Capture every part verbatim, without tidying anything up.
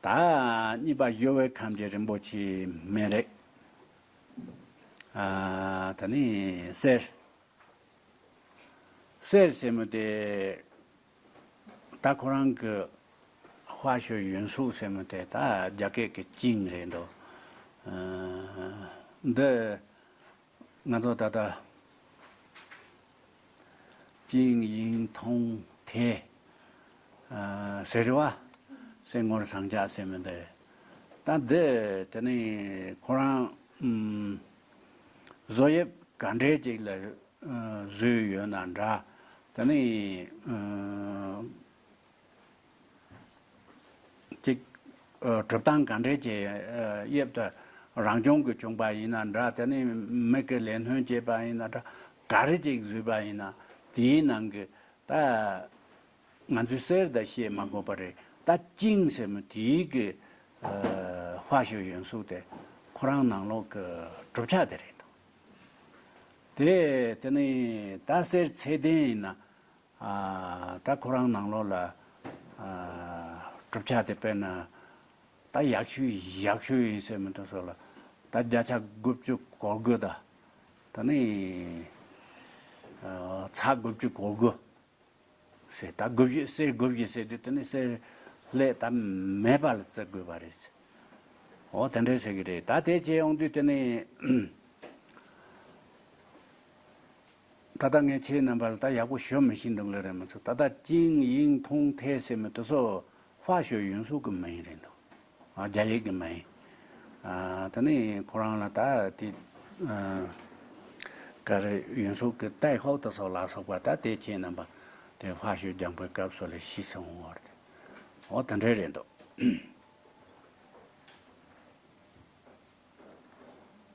ད་གཉིས་པ་གཞོལ་བའི་ཁམས་ཀྱི་རིན་པོ་ཆེ་མེ་རེད། ཨ། ད་ནི་གསེར། གསེར་ཟེར་མི་དེ་ད་ཁོ་རང་གི་花学元素ཟེར་མི་དེ་ད་རྒྱ་སྐད་ཀྱི་金རེད་འདུག་ཨ། འདི་ང་ཚོ་ད་ལྟ་金银铜铁ཟེར་བ། གསེར་དངུལ་ཟངས་ལྕགས་ཟེར་མི་འདི། ད་འདི་དེ་ནི་ཁོ་རང་བཟོ་དབྱིབས་ག་འདྲའི་ཅིག་ལ་བཟོས་ཡོད་ན་འདྲ། དེ་ནི་ཅིག་གྲུབ་སྟངས་ག་འདྲའི་ཅིག་དབྱིབས་དེ་རང་བྱུང་གི་བྱུང་པ་ཡིན་ན་འདྲ། དེ་ནི་མི་གི་ལས་སྣོན་བྱས་པ་ཡིན་ན་འདྲ། ག་རེ་ཅིག་བཟོས་པ་ཡིན་ན་དེའི་ནང་གི་ད་ང་ཚོས་གསེར་ད་བཤད་མ་དགོས་པ་རེད། ད་金ཟེར་མི་དེའི་གི་ཨ་化学元素དེ་ཁོ་རང་ནང་ལོགས་ཀྱི་གྲུབ་ཆ་དེ་རེད་འདུག་དེ་དེ་ནི་ད་གསེར་ཚད་ལྡན་ཡིན་ན་ཨ་ད་ཁོ་རང་ནང་ལོགས་ལ་ཨ་གྲུབ་ཆ་དེ་དཔེར་ན་ད་ཡག་ཤོས་ཡག་ཤོས་ཡིན་ཟེར་མི་འདུག་སོགས་ལ་ད་བརྒྱ་ཆ་དགུ་བཅུ་གོ་དགུ་ད། ད་ནི་ཨ་ཚ་དགུ་བཅུ་གོ་དགུ་ཟེར། ད་དགུ་བཞི་གསེར་དགུ་བཞི་ཟེར་དུས་དེ་ནི་གསེར་ལས་ད་མེད་པ་ལ་བརྩི་དགོས་པ་རེད། འོ་དེ་འདྲས་ཟེར་གི་རེད། ད་དེ་བྱས་ཡོང་དུས་དེ་ནི་ད་ལྟ་ངས་ཁྱེད་རྣམ་པ་ལ་ད་ཡག་པོ་ཞུ་མི་ཤེས་འདུག་ལེ་རེད་མ་ཚོ། ད་ལྟ་金银铜铁ཟེར་མི་དེ་ཚོ་化学元素གི་མིང་རེད་འདུག་ཨ་རྒྱ་ཡིག་གི་མིང་། ཨ་དེ་ནི་ཁོ་རང་ལ་ད་དེ་ཨ་ག་རེ་元素གི་代号དེ་ཚོ་ལ་སོགས་པ་ད་དེ་ཁྱེད་རྣམ་པ་དེ་化学སྦྱང་པའི་སྐབས་སུ་ལ་ཤེས་སོང་བར་དེ། འོ་དེ་འདྲས་རེད་འདུག་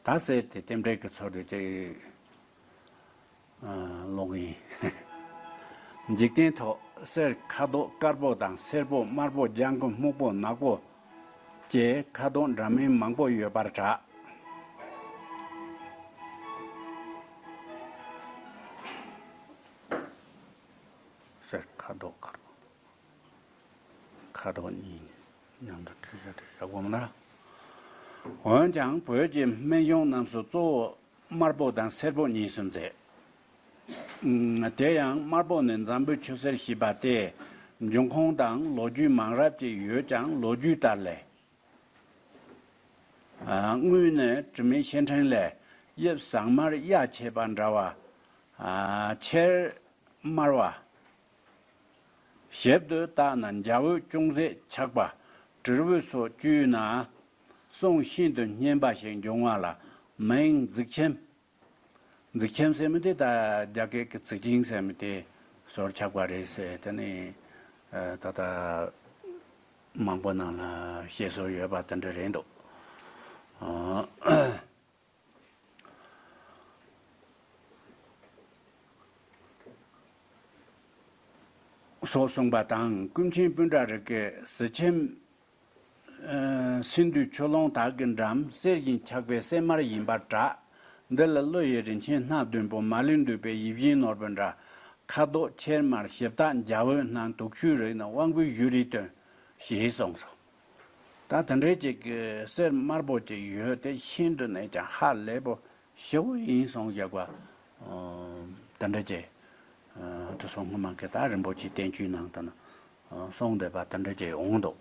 ད་གསེར་དེ་རྟེན་འབྲེལ་གྱི་ཚོགས་འདུ་ཅིག་ཨ་ཀློག་ཡིན། འཇིག་རྟེན་ཐོག་གསེར་ཁ་དོག་དཀར་པོ་དང་སེར་པོ་དམར་པོ་ལྗང་གུ་སྨུག་པོ་ནག་པོ་བཅས་ཁ་དོག་འདྲ་མིན་མང་པོ་ཡོད་པར་གྲགས། གསེར་ཁ་དོག་དཀར་པོ། ཁ་དོག་གཉིས་མཉམ་དུ་བྲིས་བཞག་དེ་ཡག་པོ་མ་ན། འོན་ཀྱང་བོད་ཀྱི་སྨན་གཞུང་རྣམས་སུ་གཙོ་བོ་དམར་པོ་དང་སེར་པོ་གཉིས་སུ་མཛད། དེ་ཡང་དམར་པོ་ནི་འཛམ་བུའི་ཆུ་གསེར་ཞེས་པ་སྟེ། འབྱུང་ཁུངས་དང་ལོ་རྒྱུས་མང་རབས་ཅིག་ཡོད་ཀྱང་ལོ་རྒྱུས་ལྟར་ལས། དངོས་ནི་དྲི་མེད་ཤེལ་ཕྲེང་ལས། དབྱིབས་ཟངས་དམར་གཡའ་ཆད་པ་འདྲ་བ། ཆེར་དམར་བ། ཞིབ་ཏུ་བརྟགས་ན་འཇའ་འོད་ཅུང་ཟད་ཆགས་པ། དྲིལ་བུ་སོགས་བཀྲུས་ན་གསུང་ཤིན་ཏུ་སྙན་པ་ཞིག་འབྱུང་བ་ལ་མིང་གཙིགས་ཆེམ། གཙིགས་ཆེམ་ཟེར་མི་དེ་ད་རྒྱ་སྐད་ཀྱི་ཙིག་ཅིང་ཟེར་མི་དེ་ཟུར་ཆག་པ་རེད་ཟེར། དེ་ནི་ད་ལྟ་མང་པོ་ནང་ལ་བཤད་སྲོལ་ཡོད་པ་དེ་འདྲ་རེད་འདུག་སོགས་གསུངས་པ་དང་། ཀུན་མཁྱེན་སྤུན་ཟླ་རིགས་ཀྱི་གཟི་ཆེམ། སིནྡྷུའི་ཆུ་ཀླུང་དག་གི་འགྲམ་གསེར་བཞིན་ཆགས་པའི་སྲན་དམར་ཡིན་པར་གྲགས། འདི་ལ་ཀླུ་ཡི་རིན་ཆེན་སྣ་བདུན་པོ་མ་ལུས་འདུས་པའི་ཡིད་བཞིན་ནོར་བུ་འདྲ། ཁ་དོག་ཆེར་དམར་ཞིབ་བརྟག་འཇའ་འོད་སྣང་དུག་ཆུའི་རིགས་ནི་དབང་པོའི་བཞུ་རིས་སྟོན། ཞེས་གསུངས་སོ། ད་དེ་འདྲའི་ཅིག་གི་གསེར་དམར་པོ་ཅིག་ཡོད་དེ་ཤིན་ཏུ་ནས་ཀྱང་ཧ་ལས་པོ་ཞེ་བོ་ཡིན་གསུངས་བཞག་པ། དེ་འདྲ་ཅིག་དེ་སོང་སྔོན་མ་གི་ད་རིན་པོ་ཆེའི་བསྟན་བཅོས་ནང་དུ་ན་གསུངས་བསྡད་པ་དེ་འདྲ་ཅིག་འོང་འདུག་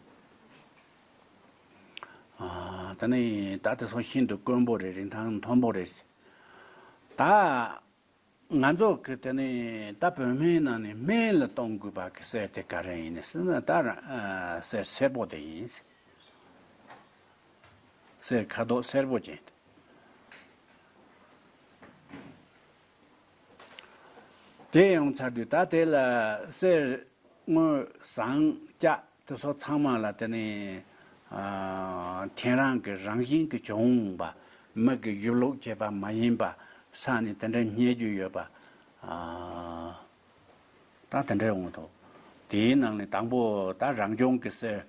དེ་ནི་ད་དེ་སོང་ཤིན་ཏུ་དཀོན་པོ་རེད། རིན་ཐང་མཐོན་པོ་རེད། ད་ང་ཚོ་གི་དེ་ནི་ད་བོད་སྨན་ནང་ནས་སྨན་ལ་གཏོང་དགོས་པ་གི་གསེར་དེ་ག་རེ་ཡིན་ཟེར་ན་ད་གསེར་སེར་པོ་དེ་ཡིན། གསེར་ཁ་དོག་སེར་པོ་ཅན་དེ། དེ་ཡོང་ཚར་དུས་ད་དེ་ལ་གསེར་དངུལ་ཟངས་ལྕགས་དེ་ཚོ་ཚང་མ་ལ་དེ་ནི་ཨ་ཁྱེད་རང་གི་རང་བཞིན་གྱི་བྱུང་བ། མི་གི་གཞུང་ལུགས་བྱས་པ་མ་ཡིན་པ་ས་ནས་དེ་འདྲ་རྙེད་རྒྱུ་ཡོད་པ། ཨ་ད་དེ་འདྲ་འོང་འདུག་དེའི་ནང་ནས་དང་པོ་ད་རང་བྱུང་གི་གསེར།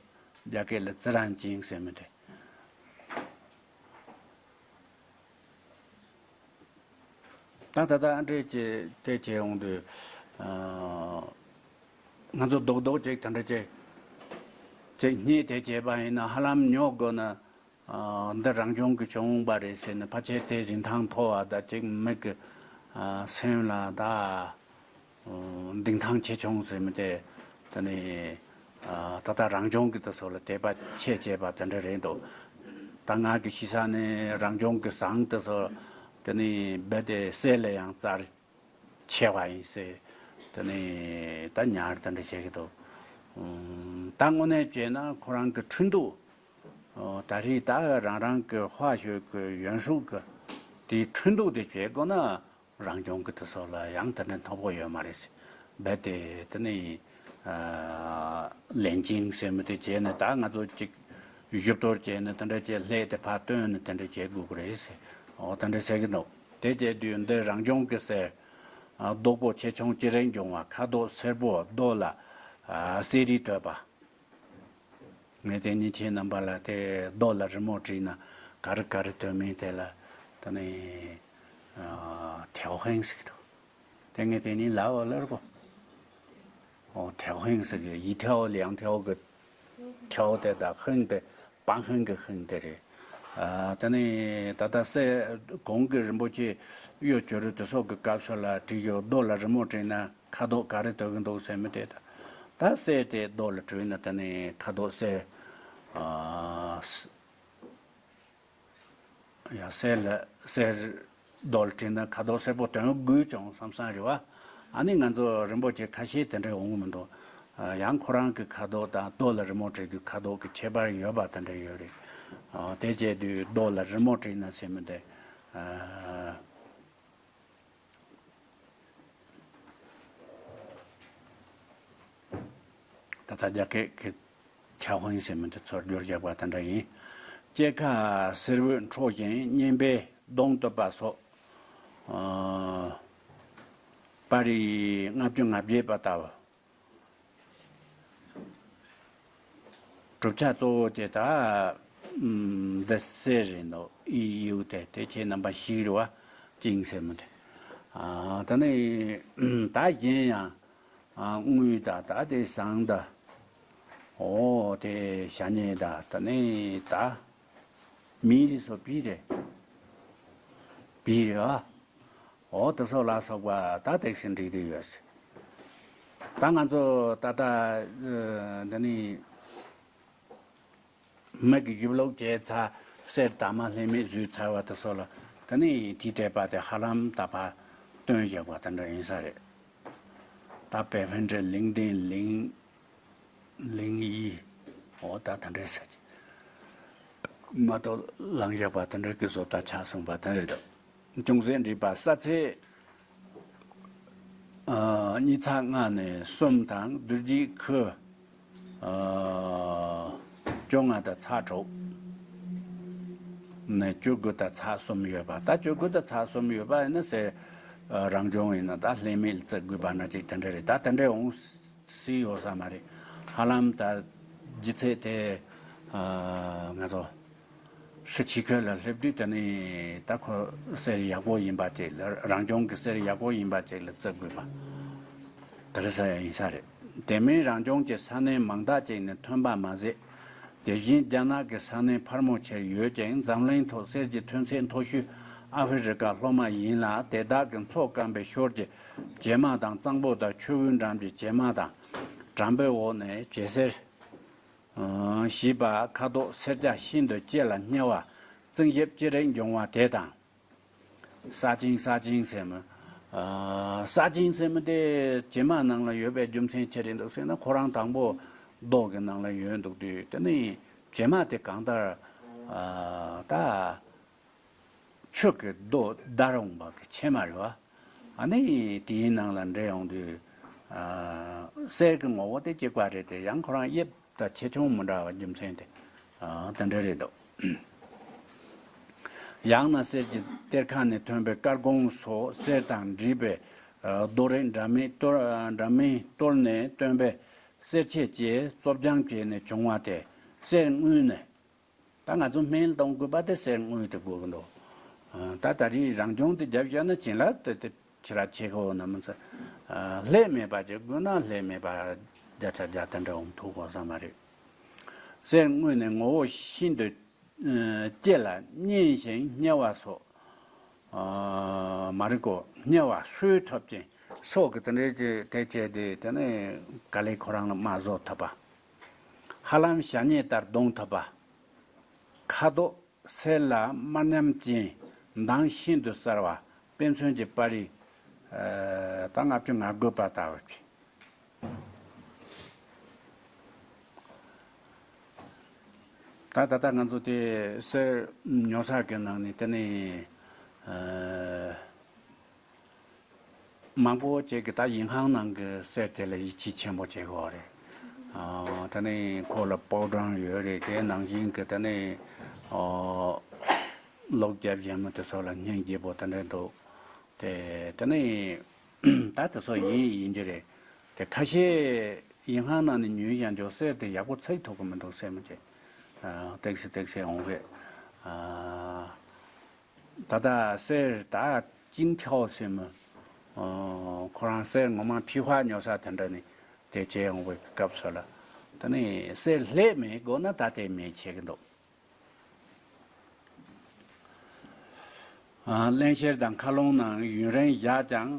རྒྱ་སྐད་ལ་自然金ཟེར་མི་དེ། ད་ད་ལྟ་ཨ་འདྲས་ཅིག་དེ་བྱས་ཡོང་དུས། ཨ་ང་ཚོ་རྡོག་རྡོག་ཅིག་དེ་འདྲ་ཅིག་ དེ་གཉིས་དེ་བྱས་པ་ཡིན་ན་ཧ་ལམ་ཉོ་དགོས་ན། འདི་རང་བྱུང་གི་བྱུང་བ་རེད་ཟེར་ནས་ཕལ་ཆེར་དེ་རིན་ཐང་མཐོ་བ་དང་གཅིག་མིག་གི་སེམས་ལ་ད་གདིང་ཐང་ཆེ་ཆུང་ཟེར་མི་དེ། དེ་ནི་ད་ལྟ་རང་བྱུང་གི་དེ་ཚོ་ལ་དད་པ་ཆེ་བྱས་པ་དེ་འདྲ་རེད་འདུག་ད་ང་གི་ཤེས་ས་ནི་རང་བྱུང་གི་ཟངས་དེ་ཚོ་དེ་ནི་རྦད་དེ་གསེར་ལས་ཡང་རྩ་ཆེ་བ་ཡིན་ཟེར། དེ་ནས་ད་ཉར་དེ་འདྲ་བྱེད་ཀྱི་འདུག་ད་དངོས་གནས་བྱས་ན་ཁོ་རང་གི་འཕྲོ་འདུ། ད་རེས་ད་རང་རང་གི་དཔའ་ཤོད་ཀྱི་ཡོན་ཧྲུག་གི་དེའི་འཕྲོ་འདུ་དེ་བྱེད་དགོས་ན་རང་བྱུང་གི་དེ་ཚོ་ལ་ཡང་དེ་འདྲ་མཐོ་པོ་ཡོད་མ་རེད་ཟེར། རྦད་དེ་དེ་ནས་ལན་ཅིང་ཟེར་མི་དེ་བྱས་ནས་ད་ང་ཚོ་གཅིག་བཞུ་གཏོར་བྱས་ནས་དེ་འདྲ་བྱས་ལྷས་དེ་ཕར་བཏོན་ནས་དེ་འདྲ་བྱེད་དགོས་ཀྱི་རེད་ཟེར། འོ་དེ་འདྲ་ཟེར་གྱི་འདུག་དེ་བྱས་དུས་འདི་རང་བྱུང་གི་གསེར། རྡོག་པོ་ཆེ་ཆུང་ཅི་རིགས་འབྱུང་བ་ཁ་དོག་སེར་པོ་རྡོ་ལ། གསེར་རིས་དོད་པ། ངས་དེ་ཉིན་ཁྱེད་རྣམ་པ་ལ་དེ་རྡོ་ལ་རི་མོ་བྲིས་ན་ག་རེ་ག་རེ་དོད་མིན་དེ་ལ་དེ་ནས་ཐེའོ་ཧེང་ཟེར་གྱི་འདུག་དེ་ངས་དེ་ཉིན་ལའོ་ལར་གོ་ཨོ་ཐེའོ་ཧེང་ཟེར་གྱི་ཡི་ཐེའོ་ལི་ཡང་ཐེའོ་གི་ཁྱའོ་དེ་དང་ཧིན་དེ་པང་ཧིན་གི་ཧིན་དེ་རེད། ཨ་དེ་ནས་ད་ལྟ་སེ་གོང་གི་རིན་པོ་ཆེ་གཡོ་བྱུ་རུ་དེ་སོགས་ཀྱི་སྐབས་སུ་ལ་བྲིས་ཡོད་རྡོ་ལ་རི་མོ་བྲིས་ན་ཁ་དོག་ག་རེ་འདོད་ཀྱི་འདུག་ཟེར་མི་དེ་དང་། ད་གསེར་དེ་རྡོ་ལ་བྲིས་ན་དེ་ནས་ཁ་དོག་སེར། ཨ་ཡ་གསེར་ལ་གསེར་རྡོ་ལ་བྲིས་ན་ཁ་དོག་སེར་པོ་དོན་དགོས་ཀྱང་བསམ་བསམ་རེད་བ། ཨ་ནི་ང་ཚོ་རིན་པོ་ཆེ་ཁ་ཤས་དེ་འདྲ་འོང་གི་མི་འདུག་ཡང་ཁོ་རང་གི་ཁ་དོག་དང་རྡོ་ལ་རི་མོ་བྲིས་དུས་ཁ་དོག་གི་ཁྱད་པར་ཡོད་པ་དེ་འདྲ་ཡོད་རེད། དེ་བྱས་དུས་རྡོ་ལ་རི་མོ་བྲིས་ན་ཟེར་མི་འདུག་ད་ལྟ་རྒྱ་སྐད་ཀྱི་ཁྱབ་ཁོངས་ཟེར་མི་དེ་ཚོར་སྦྱོར་རྒྱག་པ་དེ་འདྲ་ཡིན། སྐྱེ་ཁ་སེར་འོད་འཕྲོ་ཞིང་སྙན་པས་གདུང་བཏུད་པ་སོགས། པར་རིས་ལྔ་བཅུ་ང་བརྒྱད་པ་ལྟ་བུ། གྲུབ་ཆ་གཙོ་བོ་དེ་དག་འདི་གསེར་རེད་འདུག་ཨི་ཡུ་དེ་དེ་ཁྱེད་རྣམ་པ་ཤེས་རེད་བ། ཅིང་ཟེར་མི་དེ། ད་ནི་ད་གཞན་ཡང་དངུལ་དང་ད་དེ་ཟངས་དང་། འོ་དེ་ཞྭ་སྙེད་དང་ད་ནི་ད་མིའི་རིགས་སུ་བི་རེད། བི་རེད་བ། འོ་དེ་ཚོ་ལ་སོགས་པ་ད་དེ་བཞིན་འགྲིག་བསྡད་ཡོད་ཟེར། ད་ང་ཚོ་ད་ལྟ་འདི་ནི་མི་གི་ཞིབ་ཀློག་བྱས་ཚར། གསེར་དར་མ་ལྷད་མེད་བཟོས་ཚར་བ་དེ་ཚོ་ལ་དེ་ནི་དེའི་འགྲེལ་པ་དེ་ཧ་ལམ་ད་ཕར་སྟོན་བཞག་པ་དེ་འདྲ་ཡིན་ས་རེད། ད་པེ་ཧྥེན་ཏྲེ་ལིང་ཏིང་ལིང་ལིང་ཡི། འོ་ད་དེ་འདྲའི་ས་ཆ་མ་གཏོགས་ལང་བཞག་པ་དེ་འདྲ་གི་བཟོ་ལྟ་ཆགས་སོང་བ་དེ་རེད་དོ། ཅུང་ཟད་འགྲིག་པ་ས་ཚད། ཨ་གཉིས་ཚེག་ལྔ་ནས་གསུམ་དང་རྡོ་རྗེ་ཁུ། ཨ་བཅོ་ལྔ་དང་ཚེག་དྲུག་ནས་བཅུ་དགུ་དང་ཚེག་གསུམ་ཡོད་པ། ད་བཅུ་དགུ་དང་ཚེག་གསུམ་ཡོད་པ་ཡིན་ན་གསེར་རང་བྱུང་ཡིན་ན་ད་ལྷད་མེད་བརྩི་དགོས་པ་ན་ཅིག་དེ་འདྲ་རེད། ད་དེ་འདྲ་འོང་སྲིད་ཡོད་ས་མ་རེད། ཧ་ལམ་ད་ལྗིད་ཚད་དེ་ཨ་ང་ཚོ་ཧྲི་ཆི་ཁོད་ལ་སླེབས་དུས་དེ་ནི་ད་ཁོ་གསེར་ཡག་པོ་ཡིན་པ་ཅིག་ལ་རང་བྱུང་གི་གསེར་ཡག་པོ་ཡིན་པ་ཅིག་ལ་བརྩི་དགོས་པ་དེ་རེད་ས་ཡ་ཡིན་ས་རེད། དེ་མིན་རང་བྱུང་གི་ས་གནས་མང་དག་ཅིག་ནས་ཐོན་པ་མ་ཟད། དེ་བཞིན་རྒྱ་ནག་གི་ས་གནས་ཕལ་མོ་ཆེར་ཡོད་ཅིང་འཛམ་གླིང་ཐོག་གསེར་གྱི་ཐོན་ཚད་མཐོ་ཤོས་ཨ་ཧྥེ་རི་ཀ་ལྷོ་མ་ཡིན་ལ། དེ་དག་གི་མཚོ་སྐམ་པའི་ཞོར་གྱི་བྱེ་མ་དང་གཙང་པོ་དང་ཆུ་བོའི་འགྲམ་གྱི་བྱེ་མ་དང་གྲམ་པའི་འོག་ནས་བྱེ་གསེར་ཞེས་པ་ཁ་དོག་སེར་སྐྱ་ཤིན་ཏུ་ལྕེ་ལ་སྙན་པ་རྩིང་ཞིབ་ཅི་རིགས་འབྱུང་བ་དེ་དང་། ས་ཅིང་ས་ཅིང་ཟེར་མི། ཨ་ས་ཅིང་ཟེར་མི་དེ་བྱེ་མ་ནང་ལ་ཡོད་པའི་རྒྱུ་མཚན་ཅི་རེད་འདུག་ཟེར་ན། ཁོ་རང་དང་པོ་རྡོ་གི་ནང་ལ་ཡོད་འདུག་དུས་དེ་ནི་བྱེ་མ་དེ་གང་ལྟར་ཨ་ད་ཆུ་གི་རྡོ་འདར་འོང་བ་གི་ཕྱེ་མ་རེད་བ། ཨ་ནི་དེའི་ནང་ལ་འདྲེས་ཡོང་དུས་ཨ་གསེར་གི་ངོ་བོ་དེ་གཅིག་པ་རེད་དེ། ཡང་ཁོ་རང་དབྱིབས་ད་ཆེ་ཆུང་མི་འདྲ་བ་རྒྱུ་མཚན་དེ་ཨ་དེ་འདྲ་རེད་འདུག་ཡང་ན་གསེར་གྱི་གཏེར་ཁ་ནས་ཐོན་པའི་དཀར་གོང་སོགས་གསེར་དང་འདྲིས་པའི་ཨ་རྡོ་རིགས་འདྲ་མིན་གཏོར་ཨ་འདྲ་མིན་གཏོར་ནས་བཏོན་པའི་གསེར་ཕྱེ་བཅས་བཙོ་སྦྱང་བྱས་ནས་བྱུང་བ་སྟེ། གསེར་དངུལ་ནི། ད་ང་ཚོ་སྨན་གཏོང་དགོས་པ་དེ་གསེར་དངུལ་དེ་དགོས་ཀྱི་འདུག་ཨ་ད་ད་རེས་རང་བྱུང་དེ་བརྒྱབ་བཞག་ན་བྱིན་རླབས་དེ་དེ་ཁྱེད་རང་ཆེ་ཁོ་ན་མི་ཚེ། ཨ་ལྷད་མེད་པ་ཅིག་དགོས་ན་ལྷད་མེད་པ་བརྒྱ་ཆ་བརྒྱ་དེ་འདྲ་འོང་ཐུབ་དགོས་ས་མ་རེད། གསེར་དངོས་ནི་ངོ་བོ་ཤིན་ཏུ་ཨ་ལྕི་ལ་མཉེན་ཞིང་དམྱལ་བ་སོགས། ཨ་མ་རིག་གོ་དམྱལ་བ་སྲོལ་ཐོབ་ཅིང་སྲོག་གི་དེ་འདྲའི་ཅིག་དེ་བྱས་ཏེ་དེ་ནས་ག་ལེ་ཁོ་རང་ལ་མ་བཟོ་ཐུབ་པ། ཧ་ལམ་ཞ་སྙེད་ལྟར་གདོང་ཐུབ་པ། ཁ་དོག་སེར་ལ་དམར་ཉམས་ཅན། མདངས་ཤིན་ཏུ་གསར་བ། དཔེ་མཚོན་གྱི་པར་རིས། ཨ་ད་ལྔ་བཅུ་ང་དགུ་པ་ལྟ་བུ་ཅིག་ད་ད་ལྟ་ང་ཚོ་དེ་གསེར་ཉོ་ས་གི་ནང་ནས་དེ་ནས་ཨ་མང་པོ་ཅིག་གིས་ད་ཡིན་ཧང་ནང་གི་གསེར་དེ་ལ་ཡིད་ཆེས་ཆེན་པོ་བྱེད་ཀྱི་ཡོད་རེད། ཨ་དེ་ནས་ཁོ་ལ་པའོ་ཌར་ཡོད་རེད། དེ་ནང་བཞིན་གྱི་དེ་ནས་ཨོ་ལོག་རྒྱབ་གཞན་མི་དེ་ཚོ་ལ་སྙིང་རྗེ་པོ་དེ་འདྲ་འདུག་དེ་དེ་ནས་ད་དེ་ཚོ་ཡིན་ཡིན་རྒྱུ་རེད། དེ་ཁ་ཤས་ཡིན་ཧང་ནང་ནས་ཉོས་ཡང་འཇོག་གསེར་དེ་ཡག་པོ་ཚིག་ཐུབ་ཀྱི་མི་འདུག་སེམས་ཀྱི། ཨ་ཏེག་སེ་ཏེག་སེ་འོང་གི། ཨ་ད་ལྟ་གསེར་ད་ཅིན་ཁའོ་ཟེར་མི། ཨ་ཁོ་རང་གསེར་ངོ་མ་ཕྱི་པ་ཉོ་ས་དེ་འདྲ་ནས་དེ་བྱས་འོང་བའི་སྐབས་སུ་ལ། ད་ནི་གསེར་ལྷད་མེད་དགོས་ན་ད་དེ་མེད་བྱེད་ཀྱི་འདུག་ཨ་རླན་གཤེར་དང་མཁའ་རླུང་ནང་ཡུན་རིང་བཞག་ཀྱང་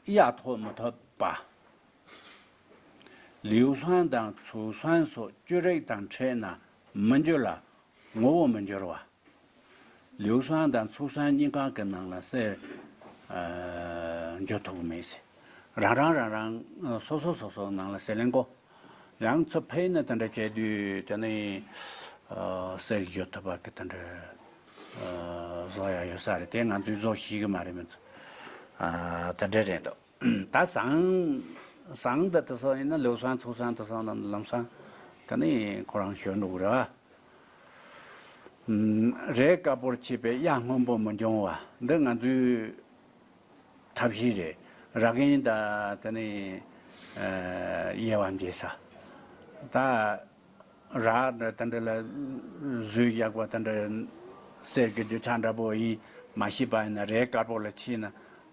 གཡའ་ཐོག་མི་ཐུབ་པ། ལིའུ་ཧྲན་དང་ཚུའུ་ཧྲན་སོགས་བཅུད་རིགས་དང་འཕྲད་ན་མི་འགྱུར་ལ་ངོ་བོ་མི་འགྱུར་བ། ལིའུ་ཧྲན་དང་ཚུའུ་ཧྲན་གཉིས་ཀ་གི་ནང་ལ་གསེར་ཨ་འགྱུར་ཐུབ་མེད་ཟེར། རང་རང་རང་རང་སོ་སོ་སོ་སོ་ནང་ལ་ཟེར་ལེན་གོ། ཡང་ཚུར་ཕེབས་ནས་དེ་འདྲ་བྱས་དུས་དེ་ནས་ཨ་གསེར་འགྱུར་ཐུབ་པ་གི་དེ་འདྲ་ཨ་བཟོ་ཡ་ཡོད་ས་རེད། དེ་ང་ཚོས་བཟོ་ཤེས་གི་མ་རེད། མི་ཚོ་ཨ་དེ་འདྲ་རེད་འདུག་ད་ཟངས་ཟངས་འདི་དེ་ཚོ་ཡིན་ན་ལིའུ་ཧྲན་ཚུའུ་ཧྲན་དེ་ཚོ་ནང་ལམ་སང་དེ་ནས་ཁོ་རང་ཞོན་འགྲོ་གི་རེད་བ། རས་དཀར་པོར་ཕྱེས་པའི་གཡའ་སྔོན་པོ་མི་འབྱུང་བ་འདི་ང་ཚོའི་ཐབས་ཤེས་རེད། ར་གན་དང་དེ་ནས་ཨ་དབྱེ་བ་འབྱེད་ས། ད་ར་འདྲ་དེ་འདྲ་ལ་བཟོས་བཞག་པ་དེ་འདྲ་གསེར་གྱི་རྒྱུ་ཆ་འདྲ་པོ་ཡིན་མ་ཤེས་པ་ཡིན་ན་རས་དཀར་པོ་ལ་ཕྱེས་ན་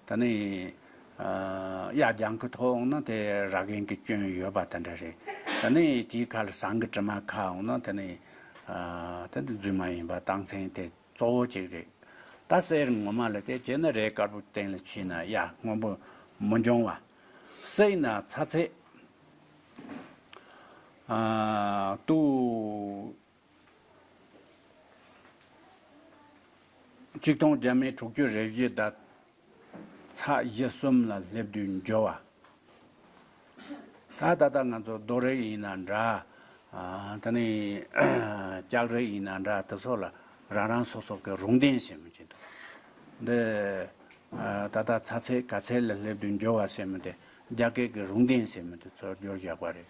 དེ་ནས་ཨ་གཡའ་རྒྱང་གི་ཐོག་འོང་ན་དེ་ར་གན་གྱི་སྐྱོན་ཡོད་པ་དེ་འདྲ་རེད། དེ་ནས་དེའི་ཁ་ལ་ཟངས་གི་དྲི་མ་ཁ་འོང་ན་དེ་ནས་ཨ་དེ་འདི་རྫུན་མ་ཡིན་པ་རྟགས་མཚན་དེ་གཙོ་བོ་གཅིག་རེད། ད་གསེར་ངོ་མ་ལ་དེ་བྱས་ན་རས་དཀར་པོ་སྟེང་ལ་ཕྱིས་ན་གཡའ་སྔོན་པོ་མི་འབྱུང་བ། གསེར་ན་ཚ་ཚད་ཨ་དུ་ཆིག་སྟོང་བརྒྱ་མེད་དྲུག་ཅུ་རེ་བཞི་དང་ཚེག་བཞི་གསུམ་ལ་སླེབས་དུས་འགྱུར་བ། ད་ད་ལྟ་ང་ཚོ་རྡོ་རིགས་ཡིན་ན་འདྲ། ཨ་ད་ནི་ལྕགས་རིགས་ཡིན་ན་འདྲ། དེ་ཚོ་ལ་རང་རང་སོ་སོ་གི་རུང་ལྡན་ཟེར་མི་ཅིག་འདུག་འདི་ཨ་ད་ལྟ་ཚ་ཚད་ག་ཚད་ལ་སླེབས་དུས་འགྱུར་བ་ཟེར་མི་དེ་རྒྱ་སྐད་ཀྱི་རུང་ལྡན་ཟེར་མི་དེ་ཚོར་བསྒྱུར་བཞག་པ་རེད།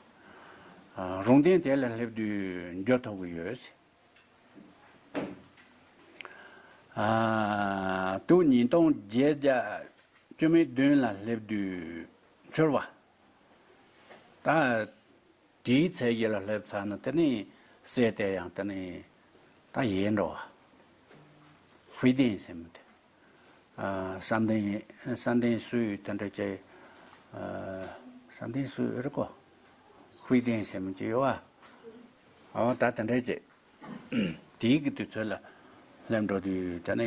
ཨ་རུང་ལྡན་དེ་ལ་སླེབས་དུས་འགྱུར་ཐུབ་ཀྱི་ཡོད་ཟེར། ཨ་དུས་ཉིས་སྟོང་བརྒྱད་བརྒྱ་བཅུ་མེད་བདུན་ལ་སླེབས་དུས་འཕྱུར་བ། ད་དེའི་ཚད་གཞི་ལ་སླེབས་ཚར་ན་དེ་ནས་གསེར་དེ་ཡང་དེ་ནས་ད་ཡལ་འགྲོ་བ། ཧྥུའེ་ཏེན་ཟེར་མི་དེ། ཨ་བསམ་གཏན་བསམ་གཏན་སུའི་དེ་འདྲ་ཅིག་ཨ་བསམ་གཏན་སུའི་རེད་གོ། ཧྥུའེ་ཏེན་ཟེར་མི་ཅིག་ཡོད་བ། ཨོ་ད་དེ་འདྲ་ཅིག་དེའི་གི་དུས་ཚོད་ལ་སླེབས་འགྲོ་དུས་དེ་ནས་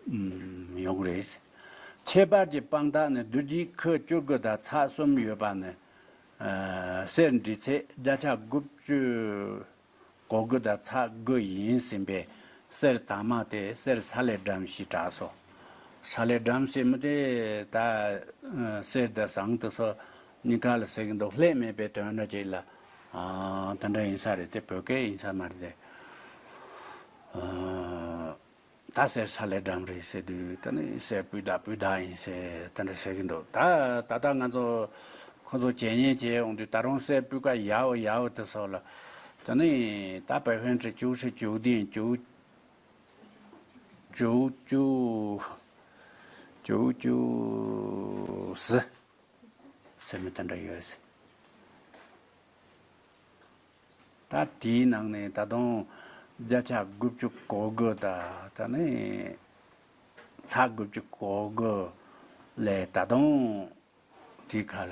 ཨུམ་ཡོང་གི་རེད། ཁྱད་པར་གྱི་དཔང་རྟགས་ནི་རྡུལ་གཅིག་ཁུ་བཅུ་དགུ་དང་ཚེག་གསུམ་ཡོད་པ་ནི། ཨ་གསེར་འདྲིས་ཚད་བརྒྱ་ཆ་དགུ་བཅུ་གོ་དགུ་དང་ཚེག་དགུ་ཡིན་ཟིན་པས་གསེར་དྭངས་མ་སྟེ་གསེར་ས་ལེ་སྦྲམ་ཞེས་གྲགས་སོ། ས་ལེ་སྦྲམ་ཟེར་མི་དེ་ད་ཨ་གསེར་དང་ཟངས་དེ་ཚོ་གཉིས་ཀ་ལ་ཟེར་གི་འདུག་ལྷད་མེད་པའི་དོན་འདྲ་ཅིག་ལ། ཨ་དེ་འདྲ་ཡིན་ས་རེད་དེ། བོད་སྐད་ཡིན་ས་མ་རེད་དེ། ཨ་ད་གསེར་ས་ལེ་སྦྲམ་རེད་ཟེར་དུས་ད་ནི་གསེར་སྤུས་དག་སྤུས་དག་ཡིན་ཟེར་དེ་འདྲ་ཟེར་གི་འདུག་ད་ད་ལྟ་ང་ཚོ་ཁོ་ཚོ་འཇལ་ཉན་བྱས་ཡོང་དུས་ད་རུང་གསེར་སྤུས་ཀ་ཡག་པོ་ཡག་པོ་དེ་ཚོ་ལ་ད་ནི་ད་པའེ་ཧྥེན་ཁྲི་བཅུ་ཁྲི་བཅུ་བདུན་བཅུ་བཅུ་བཅུ་བཅུ་བཅུ་ཟི་ཟེར་མི་དེ་འདྲ་ཡོད་ཟེར། ད་དེའི་ནང་ནས་ད་དུང་བརྒྱ་ཆ་དགུ་བཅུ་གོ་དགུ་དང་ད་ནི་ཚེག་དགུ་བཅུ་གོ་དགུ་ལས་ད་དུང་དེའི་ཁ་ལ་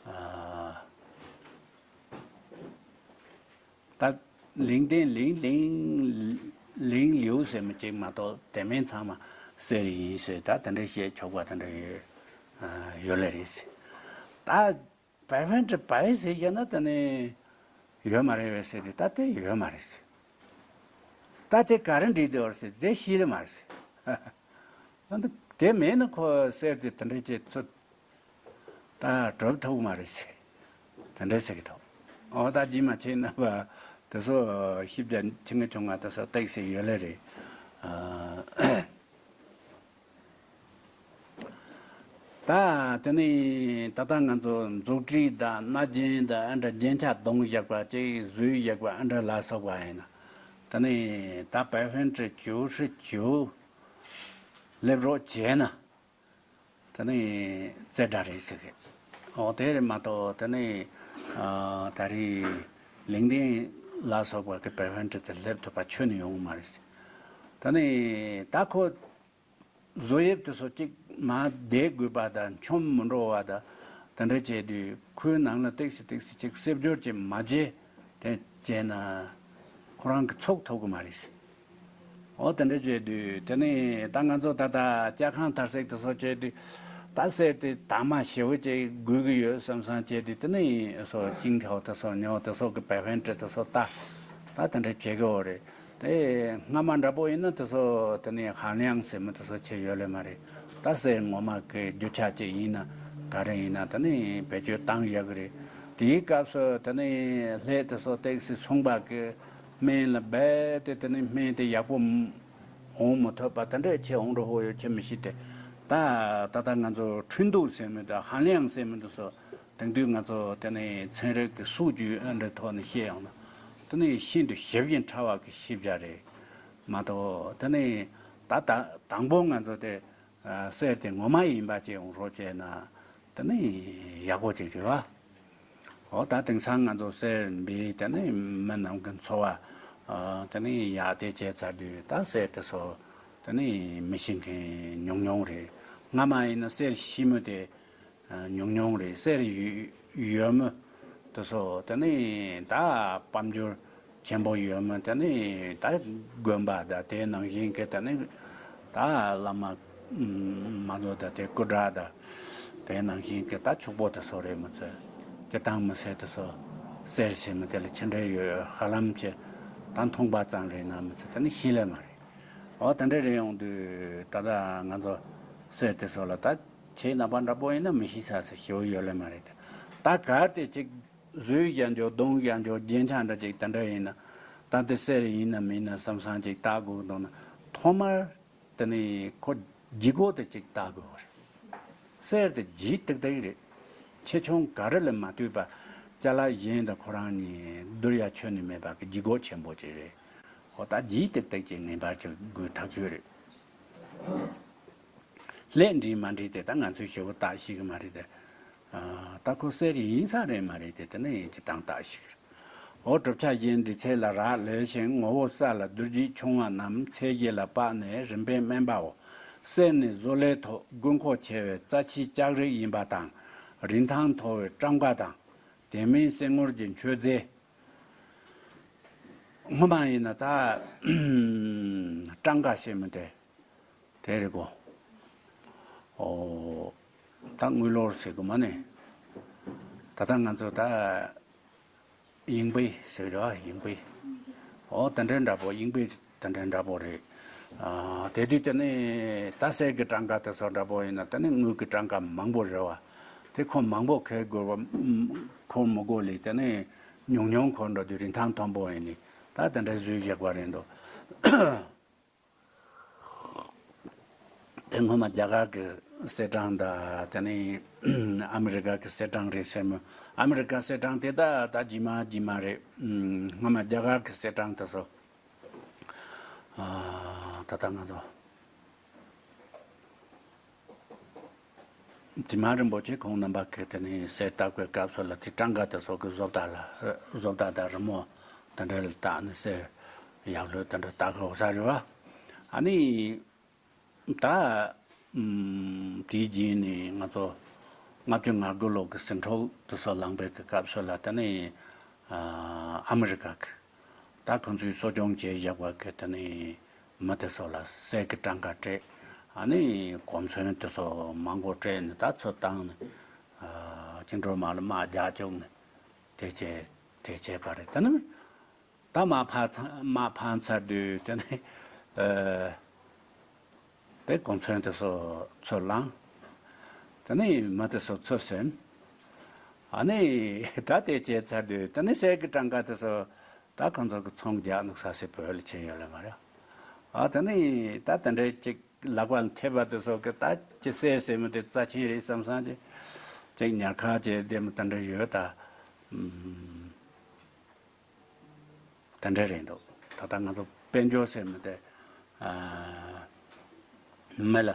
ཨ་ད་ ལིང་ཏིང་ལིང་ལིང་ལིང་ལིའུ་ཟེར་མི་གཅིག་མ་གཏོགས་དེ་མིན་ཚང་མ་གསེར་ཡིན་ཟེར། ད་དེ་འདྲ་བཤད་ཆོག་པ་དེ་འདྲ་ཡོད་ཡོད་ལེ་རེད་ཟེར། ད་བའི་ཧྥན་ཀྲི་བའི་ཟེར་ཡ་ན་ད་ནི་ཡོད་མ་རེད་བས་ཟེར་དུས། ད་དེ་ཡོད་མ་རེད་ཟེར། ད་དེ་ག་རེ་འདྲི་དེ་བར་ཟེར་དེ་ཤེས་ལེ་མ་རེད་ཟེར། ད་དེ་མེད་ན་ཁོ་གསེར་དེ་དེ་འདྲ་བྱས་ཚོ་ད་གྲུབ་ཐུབ་མ་རེད་ཟེར། དེ་འདྲ་ཟེར་གི་འདུག། ཨོ་ད་རྗེས་མ་ཁྱེད་རྣམ་པ་དེ་ཚོ་ཞིབ་ཆ་ཆེ་ངེ་ཆུང་ང་དེ་ཚོ་བལྟས་ཟེར་ཡོད་ལེ་རེད། ཨ། ད་དེ་ནས་ད་ལྟ་ང་ཚོ་མཛུབ་དཀྲིས་དང་རྣ་རྒྱན་དང་ཨ་འདྲ་རྒྱན་ཆ་གདོང་བཞག་པ་ཅིག་གཟུགས་བཞག་པ་ཨ་འདྲ་ལ་སོགས་པ་ཡིན་ན། དེ་ནས་ད་བའི་ཧྥན་ཀྲི་བཅུ་ཧྲི་བཅུ་སླེབས་རོགས་བྱས་ན། དེ་ནས་རྩེ་གྲ་རེད་ཟེར་གི། འོ་དེ་རེད་མ་གཏོགས་དེ་ནས་ཨ་ད་རེས་ལིང་ཏིང་ལ་སོགས་པ་གི་བའི་ཧྥན་ཀྲི་དེ་སླེབས་ཐུབ་པ་ཁྱོན་ནས་ཡོང་གི་མ་རེད་ཟེར། དེ་ནས་ད་ཁོ་བཟོ་དབྱིབས་དེ་ཚོ་གཅིག་མར་བསྡད་དགོས་པ་དང་ཆོམ་མི་འགྲོ་བ་དང་དེ་འདྲ་བྱས་དུས་ཁོའི་ནང་ལ་ཏིག་ཙི་ཏིག་ཙི་གཅིག་གསེབ་སྦྱོར་གྱིས་མ་བྱས་དེ་བྱས་ན་ཁོ་རང་གི་ཚུགས་ཐུབ་ཀྱི་མ་རེད་ཟེར། འོ་དེ་འདྲ་བྱས་དུས་དེ་ནས་ད་ང་ཚོ་ད་ལྟ་ལྕགས་ཁང་མཐར་སྲེག་དེ་ཚོ་བྱས་དུས་ད་གསེར་དེ་དྭངས་མ་ཞེ་པོ་ཅིག་དགོས་ཀྱི་ཡོད་བསམ་བསམ་བྱས་དུས་དེ་ནས་སོ་ཅིང་ཁའོ་དེ་ཚོ་ཉོ་དེ་ཚོ་གི་བའི་ཧྥན་ཀྲི་དེ་ཚོ་ལྟ། ད་དེ་འདྲ་བྱེད་ཀྱི་ཡོད་རེད། དེ་སྔ་མ་འདྲ་པོ་ཡིན་ན་དེ་ཚོ་དེ་ནས་ཧན་ལིའང་ཟེར་མི་དེ་ཚོ་བྱས་ཡོད་ལེ་མ་རེད། ད་གསེར་ངོ་མ་གི་རྒྱུ་ཆ་ཅིག་ཡིན་ན་ག་རེ་ཡིན་ན་དེ་ནས་བེད་སྤྱོད་བཏང་ཡག་གི་རེད། དེའི་སྐབས་སུ་དེ་ནས་ལྷས་དེ་ཚོ་ཏིག་ཙི་སོང་པ་གི་སྨན་ལ་རྦད་དེ་དེ་ནས་སྨན་དེ་ཡག་པོ་འོང་མི་ཐུབ་པ་དེ་འདྲ་ཆེ་འོང་འགྲོ་ཧོ་ཡོད་ཆེ་མི་ཤེས་ཏེ། ད་ད་ལྟ་ང་ཚོ་ཁྲུན་ཏུའུ་ཟེར་མི་དང་ཧན་ལིའང་ཟེར་མི་དེ་ཚོ། དེང་དུས་ང་ཚོ་དེ་ནས་ཚན་རིག་གི་སུག་རྒྱུ་ཨ་འདྲ་ཐོག་ནས་བཤད་ཡོང་ན་དེ་ནས་ཤིན་ཏུ་ཞིབ་ཅིང་ཕྲ་བ་གི་ཞིབ་ཆ་རེད་མ་གཏོགས། དེ་ནས་ད་ད་དང་པོ་ང་ཚོ་དེ་ཨ་གསེར་དེ་ངོ་མ་ཡིན་པ་ཅིག་ཡོང་རོགས་བྱས་ན་དེ་ནས་ཡག་པོ་ཅིག་རེད་བ། འོ་ད་དེང་སང་ང་ཚོ་གསེར་འབུལ་དེ་ནས་མི་རྣམས་ཀྱི་འཚོ་བ་ཨ་དེ་ནས་ཡག་དེ་བྱས་ཚར་དུས་ད་གསེར་དེ་ཚོ་དེ་ནས་མི་ཤེས་མཁན་ཉུང་ཉུང་རེད། སྔ་མ་ཡིན་ན་གསེར་ཤི་མི་དེ། ཉུང་ཉུང་རེད། གསེར་ཡོད་ཡོད་མི་དེ་ཚོ་དེ་ནས་ད་དཔལ་འབྱོར་ཆེན་པོ་ཡོད་མི་དེ་ནས་ད་དགོན་པ་དང་དེ་ནང་བཞིན་གྱི་དེ་ནས་ད་བླ་མ་མ་ཚོ་དང་དེ་སྐུ་དྲག་དང་དེ་ནང་བཞིན་གྱི་ད་ཕྱུག་པོ་དེ་ཚོ་རེད་མི་ཚོས་སྤྱིར་བཏང་མི་སེར་དེ་ཚོ་གསེར་ཟེར་མི་དེ་ལ་ཆི་འདྲ་ཡོད་ཧ་ལམ་གྱི་ད་མཐོང་པ་ཙམ་རེད་ན་མི་ཚོས་དེ་ནས་ཤེས་ལེ་མ་རེད། འོ་དེ་འདྲ་རེད་ཡོང་དུས་ད་ལྟ་ང་ཚོ་གསེར་དེ་ཚོ་ལ་ད། ཁྱེད་རྣམ་པ་འདྲ་པོ་ཡིན་ན་མི་ཤེས་ས་ཟེར་ཞེ་པོ་ཡོད་ལེ་མ་རེད་དེ། ད་གལ་ཏེ་ཅིག་གཟུགས་ཡང་འཇོག་གདོང་ཡང་འཇོག་རྒྱན་ཆ་འདྲ་ཅིག་དེ་འདྲ་ཡིན་ན། ད་འདི་གསེར་ཡིན་ན་མིན་ན་བསམ་བསམ་ཅིག་བལྟ་དགོས་འདུག་ན། ཐོག་མར་དེ་ནི་ཁོ་ལྗིད་ཁོག་དེ་ཅིག་བལྟ་དགོས་པ་རེད། གསེར་དེ་ལྗིད་ཏིག་ཏིག་རེད། ཆེ་ཆུང་ག་རེ་ལ་མ་ལྟོས་པ། ཅ་ལག་གཞན་དང་ཁོ་རང་གཉིས་བསྡུར་ཡ་ཁྱོན་ནས་མེད་པ་གི་ལྗིད་ཁོག་ཆེན་པོ་ཅིག་རེད། ཁོ་ད་ལྗིད་ཏིག་ཏིག་ཅིག་ངེས་པར་ཅིག་དགོས་ཐག་ཆོད་རེད། ལྷས་འདྲིས་མ་འདྲིས་དེ་ད་ང་ཚོས་ཞེ་པོ་བརྟག་ཤེས་ཀྱི་མ་རེད་དེ། ཨ། ད་ཁོ་གསེར་ཡིན་ས་རེད་མ་རེད་དེ་དེ་ནས་ཡིན་གྱི་དང་བརྟག་ཤེས་ཀྱི་རེད། འོ་གྲུབ་ཆ་གཞན་འདྲི་ཚད་ལ་རག་ལས་ཤིང་ངོ་བོ་སྲ་ལ་རྡུལ་རྗེས་ཆུང་བ་རྣམས་ཚད་གཞི་ལ་དཔག་ནས་རིམ་པས་དམན་པའོ། གསེར་ནི་བཟོ་ལས་མཐོ་དགོས་མཁོ་ཆེ་བའི་རྩ་ཆེའི་ལྕགས་རིགས་ཡིན་པ་དང་རིན་ཐང་མཐོ་བའི་ཀྲམ་ཀ་དང་། དེ་མིན་གསེར་དངུལ་གྱི་མཆོད་རྫས། སྔོན་མ་ཡིན་ན་ད་ཀྲམ་ཀ་ཟེར་མི་དེ། དེ་རེད་གོ། ཨོ། ད་དངུལ་ལོར་ཟེར་གོ་མ་ནི། ད་ལྟ་ང་ཚོ་ད་དབྱིན་པའི་ཟེར་རེད་བ། དབྱིན་པའི། ཨོ་དེ་འདྲའི་འདྲ་པོ། དབྱིན་པའི་དེ་འདྲའི་འདྲ་པོ་རེད། ཨ། དེ་དུས་དེ་ནི་ད་གསེར་གྱི་ཀྲམ་ཀ་དེ་ཚོ་འདྲ་པོ་ཡིན་ན་དེ་ནི་དངུལ་གྱི་ཀྲམ་ཀ་མང་པོ་རེད་བ། དེ་ཁོ་མང་པོ་འཁྱེར་དགོས་པ་འཁྱེར་མི་དགོས་ལེ། དེ་ནི་ཉུང་ཉུང་འཁྱེར་འགྲོ་དུས་རིན་ཐང་མཐོན་པོ་ཡིན་ལེ། ད་དེ་འདྲའི་བཟོས་བཞག་པ་རེད་འདུག། དེ་སྔོན་མ་རྒྱ་གར་གྱི་གསེར་ཀྲམ་དང་དེ་ནས་ཨ་མི་རི་ཀ་གི་གསེར་ཀྲམ་རེད་ཟེར་མོད། ཨ་མི་རི་ཀ་གསེར་ཀྲམ་དེ་ད་ད་རྗེས་མ་རྗེས་མ་རེད། སྔོན་མ་རྒྱ་གར་གྱི་གསེར་ཀྲམ་དེ་ཚོ། ཨ། ད་ལྟ་ང་ཚོ། དེ་མ་རིན་པོ་ཆེ་ཁོང་རྣམ་པ་གིས་དེ་ནས་གསེར་བཏབ་པའི་སྐབས་སུ་ལ་དེ་ཀྲམ་ཀ་དེ་ཚོ་གི་བཟོ་ལྟ་ལ། བཟོ་ལྟ་དང་རི་མོ་དེ་འདྲ་ལ་བཏགས་ནས་གསེར་ཡག་ལོས་དེ་འདྲ་བཏགས་ཀྱི་ཡོད་ས་རེད་བ། ཨ་ནི་ད་ཨམ། དེའི་རྗེས་ནས་ང་ཚོ་ལྔ་བཅུ་ང་དགུ་ལོ་གི་ཟིང་འཁྲུག་དེ་ཚོ་ལངས་པའི་གི་སྐབས་སུ་ལ་དེ་ནས་ཨ། ཨ་མི་རི་ཀ་གི། ད་ཁོང་ཚོས་གསོ་སྐྱོང་བྱས་བཞག་པ་གི་དེ་ནས་མི་དེ་ཚོ་ལ་གསེར་གྱི་སྲང་ཁ་སྤྲད། ཨ་ནི་གོ་མཚོན་དེ་ཚོ་མང་པོ་སྤྲད་ནས་ད་ཚུར་བཏང་ནས་ཨ་བཅིངས་འགྲོལ་དམག་ལ་དམག་རྒྱག་བཅུག་ནས་དེ་བྱས་དེ་བྱས་པ་རེད། དེ་ནས་ད་དམག་ཕར་ཚ་དམག་ཕར་ཚར་དུས་དེ་ནས་ཨ། དེ་གོ་མཚོན་དེ་ཚོ་ཚུར་བླངས། དེ་ནས་མི་དེ་ཚོ་ཚུར་ཟིན། ཨ་ནི་ད་དེ་བྱས་ཚར་དུས་དེ་ནས་གསེར་གྱི་སྲང་ཁ་དེ་ཚོ་ད་ཁོང་ཚོ་གི་ཚོང་རྒྱག་ནུག་ས་སེ་བོད་ལ་ཕྱིན་ཡོད་ལེ་མ་རེད། ཨ་དེ་ནས་ད་དེ་འདྲའི་ཅིག་ལག་པ་ལ་ཐེབས་པ་དེ་ཚོ་གི་ད་ཅི་གསེར་ཟེར་མི་དེ་རྩ་ཆེན་རེད་བསམ་བསམ་ཅིག་ཅིག་ཉར་ཁ་བྱས་བསྡད་མི་དེ་འདྲ་ཡོད་ད། ཨུམ། དེ་འདྲ་རེད་འདུག་ད་ལྟ་ང་ཚོ་དཔལ་འབྱོར་ཟེར་མི་དེ་ཨ་མི་ལ་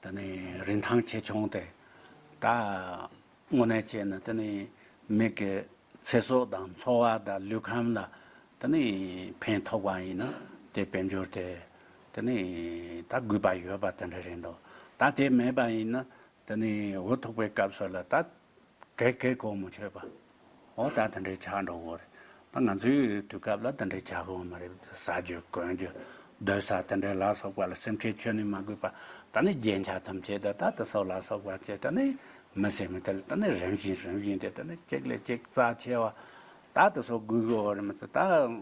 དེ་ནས་རིན་ཐང་ཆེ་ཆུང་དེ་ད་དངོས་གནས་བྱས་ན་དེ་ནས་མི་གི་ཚེ་སྲོག་དང་འཚོ་བ་དང་ལུས་ཁམས་ལ་དེ་ནས་ཕན་ཐོགས་པ་ཡིན་ན་དེ་དཔལ་འབྱོར་དེ་དེ་ནས་ད་དགོས་པ་ཡོད་པ་དེ་འདྲ་རེད་འདུག་ད་དེ་མེད་པ་ཡིན་ན་དེ་ནས་འུ་ཐུག་པའི་སྐབས་སུ་ལ་ད། གལ་གལ་གོ་མི་ཆོད་པ། འོ་ད་དེ་འདྲའི་ཆགས་འགྲོ་གི་རེད། ད་ང་ཚོའི་དུས་སྐབས་ལ་དེ་འདྲའི་ཆགས་གོ་མ་རེད། ཟ་རྒྱུ་གོན་རྒྱུ་སྡོད་ས་དེ་འདྲའི་ལ་སོགས་པ་ལ་སེམས་ཁྲལ་ཁྱོན་ནས་མ་དགོས་པ། ད་ནི་རྒྱན་ཆ་ཐམས་ཅད་ད་ད་དེ་སོགས་ལ་སོགས་པ་བྱས་ད་ནི་མི་སེམས་དེ་ལ་ད་ནི་རིམ་བཞིན་རིམ་བཞིན་དེ་ད་ནི་གཅིག་ལས་གཅིག་རྩ་ཆེ་བ། ད་དེ་སོགས་དགོས་གི་འོ་རེད་མ་ཚད་ད་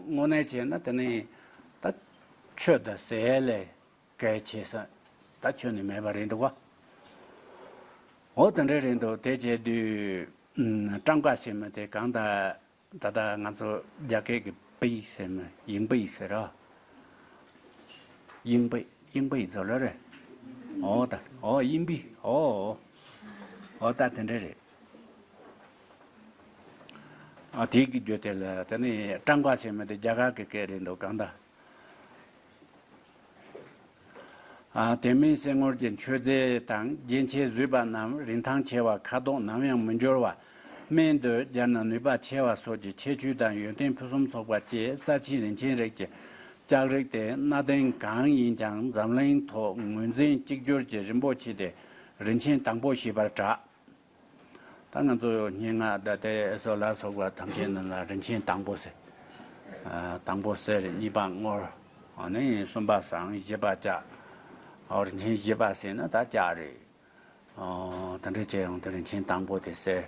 དངོས་གནས་བྱས་ན་ད་ནི་ད་ཆོས་དང་ཟས་ལས། གལ་ཆེ་ས་ད་ཁྱོན་ནས་མེད་པ་རེད་འདུག་ག་འོ་དེ་འདྲ་རེད་འདུག་དེ་བྱས་དུས་ཨུམ་སྲང་ཁ་ཟེར་མི་དེ་གང་ལྟར་ད་ལྟ་ང་ཚོ་རྒྱ་སྐད་ཀྱི་པི་ཟེར་མི་དབྱིན་པི་ཟེར་ར། དབྱིན་པི་དབྱིན་པི་ཟེར་ལ་རེད། འོ་ད་འོ་དབྱིན་པི་འོ་འོ་ད་དེ་འདྲ་རེད། ཨ་དེ་གི་རྒྱུ་དེ་ལ་དེ་ནི་སྲང་ཁ་ཟེར་མི་དེ་རྒྱ་གར་གྱི་སྐད་རེད་འདུག་གང་ལྟར། ཨ་དེ་མིན་གསེར་དངུལ་གྱི་མཆོད་རྫས་དང་རྒྱན་ཆས་བཟོས་པ་རྣམས་རིན་ཐང་ཆེ་བ་ཁ་དོག་ནམ་ཡང་མི་འགྱུར་བ། སྨན་དུ་སྦྱར་ན་ནུས་པ་ཆེ་བ་སོགས་ཀྱི་ཁྱད་ཆོས་དང་ཡོན་ཏན་ཕུན་སུམ་ཚོགས་པ་བཅས་རྩ་ཆེའི་རིན་ཆེན་རིགས་ཀྱི་ལྕགས་རིགས་ཏེ་གནའ་དེང་གང་ཡིན་ཀྱང་འཛམ་གླིང་ཐོག་ངོས་འཛིན་གཅིག་གྱུར་གྱི་རིན་པོ་ཆེ་སྟེ་རིན་ཆེན་དང་པོ་ཞེས་པར་གྲགས། ད་ང་ཚོ་སྙན་ངག་ད་ལྟའི་ཨེ་སོ་ལ་སོགས་པ་ཐམས་ཅད་ནང་ལ་རིན་ཆེན་དང་པོ་ཟེར། ཨ་དང་པོ་གསེར་གཉིས་པ་དངུལ། ཨ་ནི་གསུམ་པ་ཟངས་བཞི་པ་ལྕགས། ཨ་རིན་ཆེན་བཞི་པ་ཟེར་ན་ད་ལྕགས་རེད། ཨ་དེ་འདྲ་བྱས་ཡོང་དུས་རིན་ཆེན་དང་པོ་དེ་གསེར།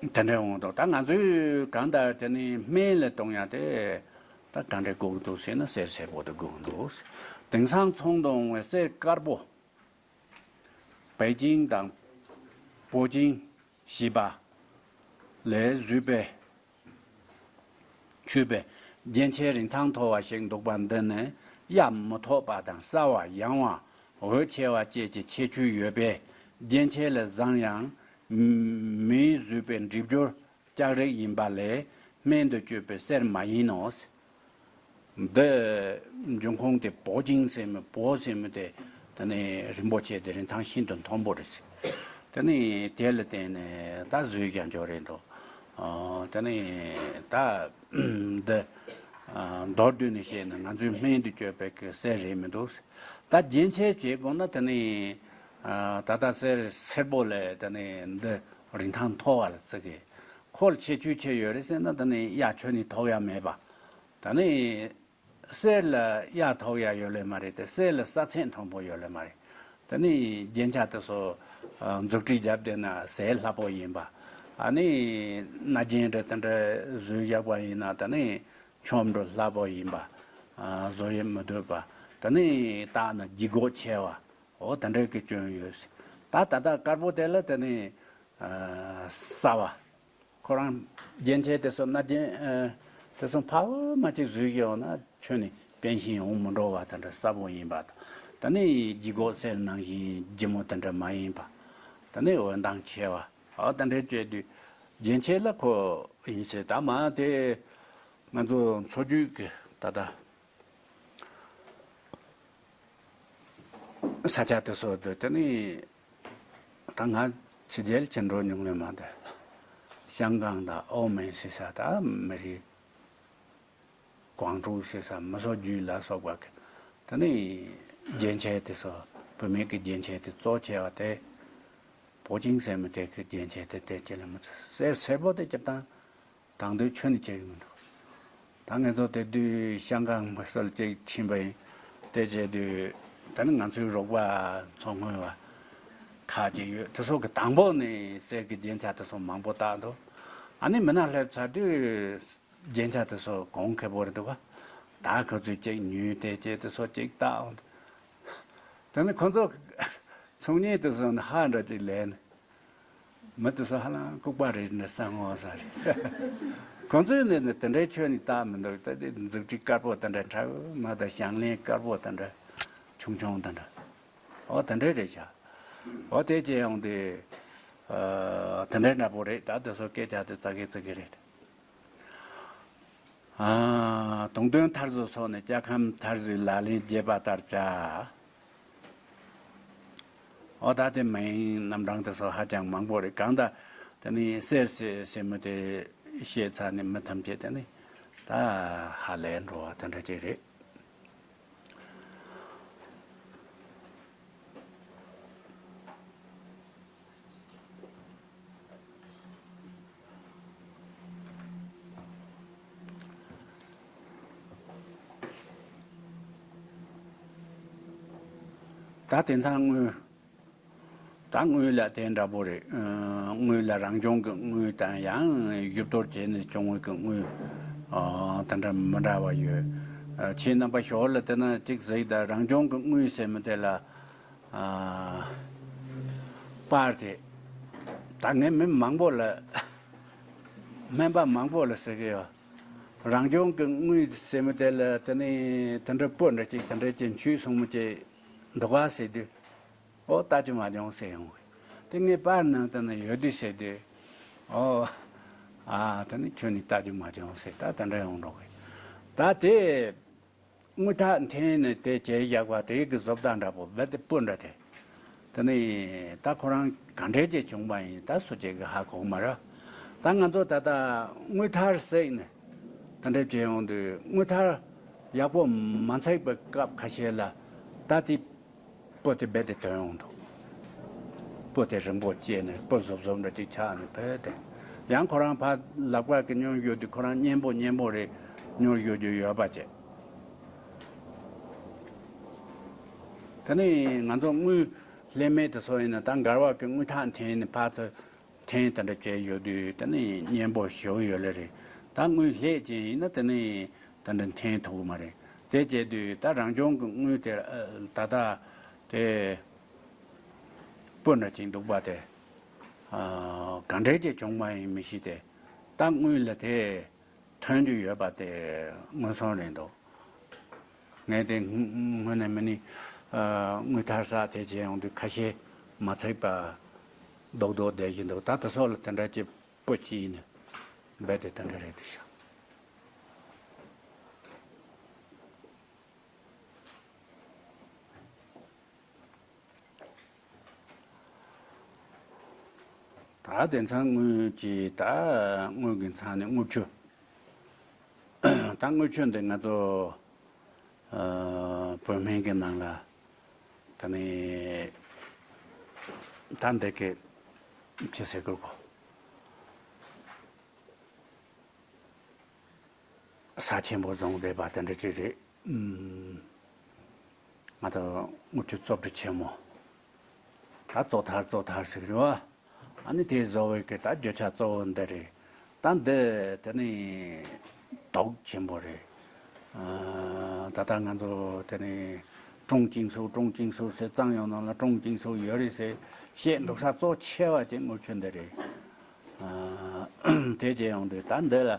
དེ་འདྲ་འོང་དང་ད་ང་ཚོས་གང་ལྟར་དེ་ནི་སྨན་ལ་གཏོང་ཡ་དེ་ད་གང་འདྲ་དགོས་ཀྱི་འདུག་ཟེར་ན་གསེར་སེར་པོ་དེ་དགོས་ཀྱི་འདུག་དེང་སང་ཚོང་དུ་འོང་བའི་གསེར་དཀར་པོ། པེ་ཅིང་དང་པོ་ཅིང་ཞེས་པ་ལས་བཟོས་པའི་མཆོད་པའི་རྒྱན་ཆའི་རིན་ཐང་མཐོ་བ་ཞིག་འདུག་པ་འདི་ནི་གཡའ་མི་ཐོགས་པ་དང་སྲ་བ་ཡང་བ་འོད་ཆེ་བ་བཅས་ཀྱི་ཁྱད་ཆོས་ཡོད་པས་རྒྱན་ཆས་ལས་བཟང་ཡང་མིས་བཟོས་པའི་འབྲས་སྦྱོར་ལྕགས་རིགས་ཡིན་པ་ལས་སྨན་དུ་སྤྱོད་པའི་གསེར་མ་ཡིན་ནོ། འདི་འབྱུང་ཁུངས་དེ་པོ་ཅིང་ཟེར་མི་པོ་ཟེར་མི་དེ་དེ་ནས་རིན་པོ་ཆེ་དེ་རིན་ཐང་ཤིན་ཏུ་མཐོན་པོ་རེད། དེ་ནས་དེ་ལ་བརྟེན་ནས་ད་བཟོས་ཀྱང་འབྱོར་རེད་འདུག་དེ་ནས་ད་འདི་མདོར་བསྡུས་ནས་བཤད་ན་ང་ཚོའི་སྨན་དུ་སྤྱོད་པའི་གི་གསེར་རེད་མི་འདུག་ད་རྒྱན་ཆས་བྱེད་དགོས་ན་དེ་ནས་ད་ལྟ་གསེར་སེར་པོ་ལས་དེ་ནས་འདི་རིན་ཐང་མཐོ་བ་ལ་བརྩི་གི་ཁོ་ལ་ཁྱད་ཆོས་ཆེ་ཡོད་རེད་ཟེར་ན་དེ་ནས་གཡའ་ཁྱོན་ནས་ཐོགས་ཡ་མེད་པ། ད་ནི་གསེར་ལ་གཡའ་ཐོགས་ཡ་ཡོད་ལེ་མ་རེད་དེ་གསེར་ལ་ས་ཚད་མཐོན་པོ་ཡོད་ལེ་མ་རེད། ད་ནི་རྒྱན་ཆ་དེ་ཚོ་ཨ་མཛུབ་ཁྲིད་རྒྱབ་བསྡད་ན་ཟས་སླ་པོ་ཡིན་པ། ཨ་ནི་སྣ་རྒྱན་འདྲ་དེ་འདྲ་བཟོས་བཞག་པ་ཡིན་ན་ད་ནི་ཆོམ་འགྲོ་སླ་པོ་ཡིན་པ། ཨ་བཟོ་ཡི་མི་འདོད་པ། ད་ནི་བཏགས་ན་ལྗིད་ཁོག་ཆེ་བ། འོ་ད་འདྲ་གི་སྐྱོན་ཡོད། ད་ད་ལྟ་དཀར་པོ་དེ་ལ་ད་ནི་ཨ་སྲ་བ། ཁོ་རང་རྒྱན་ཆས་དེ་ཚོ་སྣ་རྒྱན་ཨ་དེ་ཚོ་ཕ་བུ་མ་གཅིག་བཟོས་ཡོང་ན་ཁྱོན་ནས་པེན་ཤིང་འོང་མི་འགྲོ་བ་དེ་འདྲ་ས་བོན་ཡིན་པ་དང་། ད་ནི་ལྗིད་ཁོག་གསེར་ནང་བཞིན་ལྗིད་མོ་དེ་འདྲ་མ་ཡིན་པ། ད་ནི་འོད་མདངས་ཆེ་བ། ཨ་དེ་འདྲ་བྱས་དུས་རྒྱན་ཆས་ལ་ཁོ་ཡིན་ཟེར། ད་མ་དེ་ང་ཚོ་མཚོ་རྒྱུད་ཀྱི་ད་ལྟ། ས་ཆ་དེ་ཚོ་དེ་དེ་ནི་ད་ང་ཕྱི་རྒྱལ་ཕྱིར་འགྲོ་མྱོང་ནས་མ་དེ་ཤང་ཀང་དང་ཨོ་མན་ཟེར་ས་ད་མི་རིགས་ཀོང་ཀྲོའུ་ཟེར་ས་མི་སོགས་རྒྱུད་ལ་སོགས་པ་གི་དེ་ནི་རྒྱན་ཆས་དེ་ཚོ་བུད་མེད་ཀྱི་རྒྱན་ཆས་དེ་གཙོ་ཆེ་བ་དེ་ ཕོ་ཅིང་ཟེར་མི་དེ་གི་རྒྱན་ཆས་དེ་དེ་ཅི་ལ་མི་ཚོ་གསེར་སེར་པོ་དེ་སྤྱིར་བཏང་དང་དུས་ཆོས་ནི་བྱེད་ཀྱི་མི་འདུག་ད་ངེད་ཚོ་དེ་དུས་ཤང་ཀང་མི་སོལ་ཅིག་ཕྱིན་པ་ཡིན། དེ་བྱས་དུས་ད་ནི་ང་ཚོའི་རོགས་པ་མཚོ་སྔོན་བ་ཁག་ཅིག་ཡོད། དེ་ཚོ་གི་དང་པོ་ནས་གསེར་གྱི་རྒྱན་ཆ་དེ་ཚོ་མང་པོ་བཏགས་འདུག་ཨ་ནི་མི་ནག་སླེབས་ཚར་དུས་རྒྱན་ཆ་དེ་ཚོ་གོང་ཁེ་པོ་རེད་འདུག་ག་ད་ཁོ་ཚོས་ཅིག་ཉོས་དེ་ཅིག་དེ་ཚོ་ཅིག་བཏགས། དེ་ནི་ཁོ་ཚོ་ཚོང་གཉེར་དེ་ཚོ་ནི་ཧ་འདྲ་ཅིག་ལས་ནི། མི་དེ་ཚོ་ཧ་ལམ་ལྐུགས་པ་རེད་ནི་བསམ་འོང་ས་རེད། ཁོ་ཚོས་ནི་ནི་དེ་འདྲའི་ཆོས་ནི་བཏགས་མི་འདུག་ད་དེ་མཛུབ་ཁྲི་དཀར་པོ་དེ་འདྲ་འཁྲབ་མ་ད་ཞང་བློན་དཀར་པོ་དེ་འདྲ་ཆུང་ཆུང་དེ་འདྲ། ཨོ་དེ་འདྲ་རེད་ཤག་ཨོ་དེ་ཅེས་ཡོང་དུས་ཨ་དེ་འདྲ་འདྲ་པོ་རེད། ད་དེ་ཚོ་སྐད་ཆ་དེ་ཙག་གེ་ཙིག་གེ་རེད། ཨ། དུང་སྟོན་མཐར་བཟོ་སོགས་ནས་སྐྱ་ཁམས་མཐར་བཟོའི་ལག་ལེན་རྒྱས་པ་ལྟར་བྱ། ཨོ་ད་དེ་མིང་རྣམ་གྲངས་དེ་ཚོ་ཧ་ཅང་མང་པོ་རེད། གང་ལྟར་དེ་ནི་གསེར་ཟེར་ཟེར་མི་དེ་བཤད་ཚར་ནས་མི་ཐམས་ཅད་དེ་ནི་ད་ཧ་ལས་འགྲོ་བ་དེ་འདྲ་ཅིག་རེད། ད་དེང་སང་དངུལ། ད་དངུལ་ལ་དེ་འདྲ་པོ་རེད། ཨ། དངུལ་ལ་རང་བྱུང་གི་དངུལ་དང་ཡང་བཞུ་གཏོར་བྱས་ནས་བྱུང་བའི་གི་དངུལ། ཨ། དེ་འདྲ་མི་འདྲ་བ་ཡོད། ཨ། ཁྱེད་རྣམ་པ་ཞོར་ལ་དེ་ན་གཅིག་གཟིགས་དང་། རང་བྱུང་གི་དངུལ་ཟེར་མི་དེ་ལ། ཨ། པར་དེ། ད་ངས་མི་མང་པོ་ལ། སྨན་པ་མང་པོ་ལ་ཟེར་གི་ཡོད། རང་བྱུང་གི་དངུལ་ཟེར་མི་དེ་ལ་དེ་ནི་དེ་འདྲ་སྤུ་འདྲ་ཅིག་དེ་འདྲ་ཅིག་འཁྱུད་སོང་མི་ཅིག་འདུག་ག་ཟེར་དུས། ཨོ་ལྟ་རྒྱུ་མ་བྱུང་ཟེར་ཡོང་གི། དེ་ངས་པར་ནང་དེ་ན་ཡོད་དུས་ཟེར་དུས། ཨོ། ཨ། དེ་ནི་ཁྱོད་ནི་ལྟ་རྒྱུ་མ་བྱུང་ཟེར། ད་དེ་འདྲ་ཡོང་འགྲོ་གི། ད་དེ། དངུལ་ཐག་འཐེན་ནས་དེ་བྱས་བཞག་པ་དེ་གི་བཟོ་ལྟ་འདྲ་པོ་རྦད་དེ་སྤུ་འདྲ་དེ། དེ་ནི་ད་ཁོ་རང་ག་འདྲས་ཅིག་བྱུང་བ་ཡིན་ད་སུ་ཅིག་གི་ཧ་གོ་མ་རེད། ད་ང་ཚོ་ད་ལྟ་དངུལ་ཐར་ཟེར་ནས་དེ་འདྲས་བྱས་ཡོང་དུས། དངུལ་ཐར་ཡག་པོ་མ་ཚིག་པའི་སྐབས་ཁ་ཤས་ལ་ད་དེ་སྤུ་དེ་རྦད་དེ་ཐོན་ཡོང་འདུག་སྤུ་དེ་རིང་པོ་བྱས་ནས་སྤུ་གཟབ་གཟབ་འདྲ་ཅིག་ཆགས་ནས་ཕེབས་ཏེ། ཡང་ཁོ་རང་ཕར་ལག་པ་གི་སྙོར་ཞུ་དུས་ཁོ་རང་མཉེན་པོ་མཉེན་པོ་རེད། སྙོར་ཞུ་རྒྱུ་ཡོད་པ་བྱས། དེ་ནི་ང་ཚོ་དངུལ་ལྷད་མེད་དེ་ཚོ་ཡིན་ན་ད་མགར་བ་གི་དངུལ་ཐག་འཐེན་ནས་ཕར་ཚུར་འཐེན་དེ་འདྲ་བྱས་ཡོད་དུས། དེ་ནི་མཉེན་པོ་ཞེ་པོ་ཡོད་ལེ་རེད། ད་དངུལ་ལྷད་ཅན་ཡིན་ན་དེ་ནི་དེ་འདྲ་འཐེན་ཐུབ་ཀྱི་མ་རེད། དེ་བྱས་དུས་ད་རང་བྱུང་གི་དངུལ་དེ་ད་ལྟ་དེ་སྤུ་འདྲ་ཅིག་འདུག་པ་དེ། ཨ། ག་འདྲས་ཀྱི་བྱུང་བ་ཡིན་མི་ཤེས་ཏེ། ད་དངུལ་ལ་དེ་ཐོན་རྒྱུ་ཡོད་པ་དེ་མངོན་སུམ་རེད་འདུག་ངས་དེ་སྔོན་ནས་མི་ནི། ཨ། དངུལ་ཐར་ས་དེ་བྱས་ཡོང་དུས་ཁ་ཤས་མ་ཚིག་པ་རྡོག་རྡོག་བསྡད་བཞིན་འདུག་ད་དེ་ཚོ་ལ་དེ་འདྲ་ཅིག་སྤུ་ཅིག་ནི་རྦད་དེ་དེ་འདྲ་རེད་དེ་ཤག་ད་དེང་སང་དངུལ་གྱི། ད་དངུལ་གྱི་མཚམས་ནས་དངུལ་ཆུ། ད་དངུལ་ཆུ་འདི་ང་ཚོ། ཨ། བོད་སྨན་གྱི་ནང་ལ་ད་ནི་ད་འདི་གི་ཅི་ཟེར་དགོས་གོ། ས་ཆེན་པོ་བཟུང་བསྡད་པ་དེ་འདྲ་ཅིག་རེད། ཨུམ། ང་ཚོ་དངུལ་ཆུ་བཙོ་བཀྲུ་ཆེན་མོ། ད་བཙོ་ཐར་བཙོ་ཐར་ཟེར་གི་རེད་བ། ཨ་ནི་དེ་བཟོ་བའི་གི་ད་རྒྱུ་ཆ་གཙོ་བོ་འདི་རེད། ད་འདི་དེ་ནི་དོག་ཆེན་པོ་རེད། ཨ། ད་ལྟ་ང་ཚོ་དེ་ནི་ཀྲུང་ཅིང་སུའུ་ཀྲུང་ཅིང་སུའུ་ཟེར། གཙང་ཡོང་ནང་ལ་ཀྲུང་ཅིང་སུའུ་ཡོད་རེད་ཟེར་བཤད་འདུག་ས་གཙོ་ཆེ་བ་ཅིག་དངུལ་ཆུ་འདི་རེད། ཨ། དེ་བྱས་ཡོང་དུས་ད་འདི་ལ།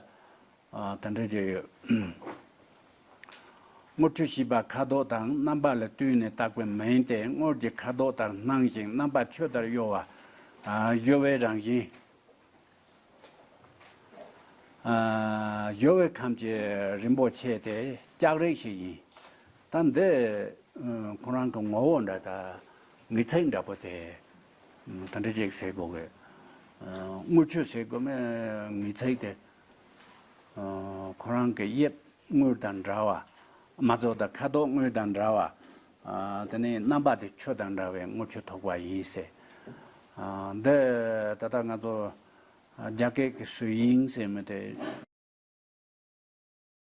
ཨ། དེ་འདྲ་ཅིག་ཡོད། དངུལ་ཆུ་ཞེས་པ་ཁ་དོག་དང་རྣམ་པ་ལ་བསྟུན་ནས་བཏགས་པའི་མིང་སྟེ། དངུལ་གྱི་ཁ་དོག་ལྟར་སྣང་ཞིང་རྣམ་པ་ཆུ་ལྟར་གཡོ་བ། ཨ། གཡོ་བའི་རང་བཞིན། ཨ། གཡོ་བའི་ཁམས་ཀྱི་རིན་པོ་ཆེ་སྟེ་ལྕགས་རིགས་ཤིག་ཡིན། ད་འདི། ཨ། ཁོ་རང་གི་ངོ་བོ་འདྲ། ད་ངེས་ཚིག་འདྲ་པོ་དེ། ཨ། དེ་འདྲ་ཅིག་ཟེར་དགོས་གི། ཨ། དངུལ་ཆུ་ཟེར་དགོས་མེད་ངེས་ཚིག་དེ། ཨ། ཁོ་རང་གི་དབྱིབས་དངུལ་དང་འདྲ་བ། མ་རྫོགས་དང་ཁ་དོག་དངུལ་དང་འདྲ་བ། ཨ། དེ་ནས་རྣམ་པ་དེ་ཆུ་དང་འདྲ་བའི་དངུལ་ཆུ་དོག་པ་ཡིན་ཟེར། འདི་ད་ལྟ་ང་ཚོ་རྒྱ་སྐད་ཀྱི་水印ཟེར་མི་དེ།